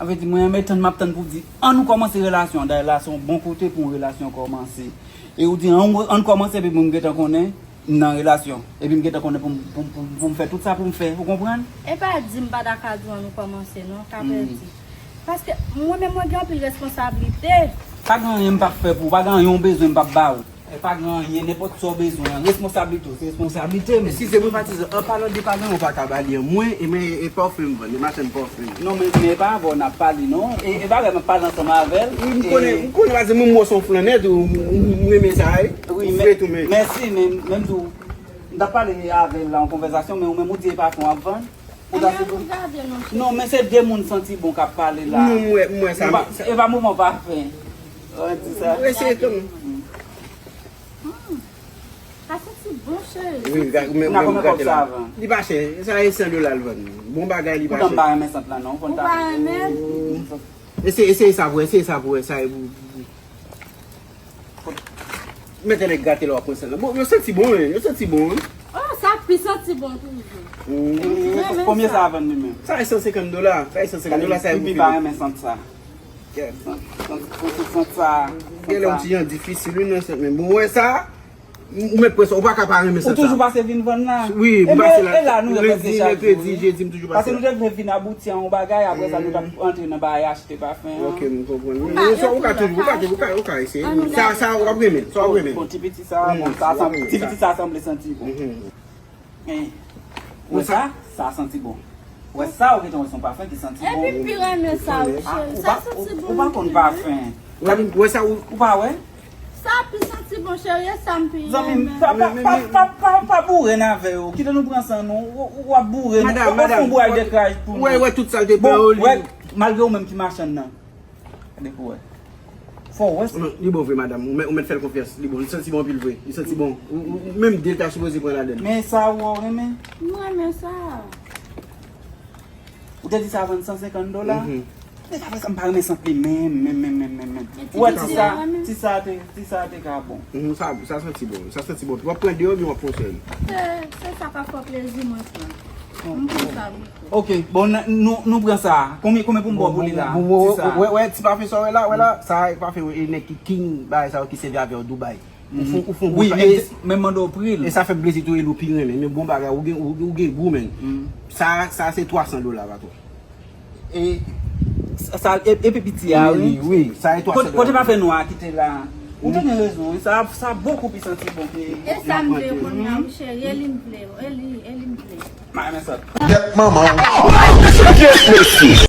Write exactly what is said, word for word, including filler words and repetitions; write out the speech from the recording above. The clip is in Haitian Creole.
Sa vle di, mwen renmen tann, m ap tann pou w di, ann nou kòmanse relasyon an. Dayè, la se yon bon kote pou yon relasyon kòmanse. E ou di, ann, ann kòmanse, epi mwen m gentan konnen m nan relasyon. Epi m gentan konnen pou m, pou, m- pou, m- pou m fè tout sa pou m fè. Ou konprann? E pa di m pa ta ka di w ann nou kòmanse, non, ka pèdi. Paske mwen menm, mwen gen anpil responsablite. Pa gen anyen m p ap fè pou ou, pa gen anyen w bezwen m p ap ba ou. E pa gen anyen, nenpòt sa w bezwen an, responsablite w, se responsablite m. Eskize mwen, patizan, an palan de pa gen yon pa ka ba li an. Mwen, e men, e pafè m vann, e machann pafè m. Non, men, men e pa avè w n ap pale, non. E, e pa avè m ap pale ansanm avè l. Wi, m konnen, m konnen, paske mwen, mwen se yon flannè tou, m, m, m renmen sa, wi. Wi, m fre tou, men. Mèsi, men, menm tou, m t ap pale avè l la, yon konvèsasyon, men ou menm, ou di e pafè w ap vann. Ou ta sou tou. Non, men se de moun santi bon k ap pale la. M wè, m wè sa. E pa, e pa moman pa fè. Ou di sa. Eseye kanmenm. Sa santi bon, cheri. Wi, men, men, men, gate la. Li pa chè. Sa e san dola l vann. Bon bagay, li pa chè. Poutan m pa renmen sant lan, non. Ou pa renmen? Eseye, eseye sa pou wè, eseye sa pou wè, sa e pou. Mete nèg gate la w ap pran san lan. Bon, yo santi bon, wi, yo santi bon, wi. Oh, sa pi santi bon toujou. Konbyen sa a vann li menm? Sa e san senkant dola. Sa e san senkant dola, sa e pou fini. Pipi pa renmen sant sa. San, san, san, san, san sa. Genlè yon ti jan difisil, wi, nan sant menm. Bon, wè sa, ou mèt pran sa, ou pa ka pa renmen sant sa. Ou toujou pase vin vann la? Wi, m pase la. E la, nou lendi, mèkredi, jedi, m toujou pase la. Paske nou te vle vin abouti a yon bagay, apre sa, nou t ap antre nan bagay achte pafen an. Ok, m konprann. Ou ka, ou ka toujou, ou ka, ou ka, ou ka eseye. Sa, sa, w ap renmen, sa w ap renmen. Bon, ti piti sa, bon, sa sanble, ti piti sa sanble santi bon. Wè sa, sa santi bon. Wè sa, ou gentan wè se yon pafen ki santi bon. Epi m pi renmen sa, wi, cheri. Sa santi bon. Ou pa konn pafen. Wè sa, ou pa wè? Sa pi santi bon, cheri, e sa m pi renmen. Zanmi m, pa, pa, pa, pa, pa, pa boure n avè yo. Kite nou pran san nou. Ou, ou ap boure nou. Ou, ou fè yon bouraj de kraj pou nou. Wè, wè, tout sa l te pran yo, li. Wè, malgre ou menm ki machann nan. Gade pou wè. Fò w wè sa. Non, li bon vre, madanm. Ou mèt, ou mèt fè l konfyans. Li bon. Li santi bon anpil vre. Li santi bon. Ou, ou, ou menm de l ta sipoze pran ladan l. Men sa ou renmen? M renmen sa. Ou te di sa vann san senkant dola? Mhm. E pa vre sa, m pa renmen sant li menm, menm, menm, menm, menm, menm. Ou wè ti sa, ti sa te, ti sa te ka bon. Mhm, sa, sa santi bon. Sa santi bon. W ap pran de yo, men w ap pran sèl. Se, se sa k ap fè plezi mwen pran. M pran sa, wi. Ok, bon, n- nou, nou pran sa. Konbyen, konbyen pou m ba w pou li la? Bon, bon, ti sa. Wè, wè, ti pafen sa w wè la, wè la, sa e pafen e nèg ki king bagay sa yo ki sèvi avè yo Dubai. Ou fon, ou fon wi, bon men, men m mande w pri l. E sa fè m plezi tou, e l ou pi renmen. Men bon bagay, ou gen, ou, ou gen gou, men. Sa, sa se twa san dola, patwon. E sa, sa, e, e pi piti a, wi. Wi, wi, sa e twa san dola. Kote, kote pafen nwa a kite la? Ou te gen rezon, wi. Sa, sa bokou pi santi bon ke. E sa m vle kounye a, wi, cheri, e li m vle, e li, e li m vle. Mwen renmen sa. Kèt manman w. Yes, mesye.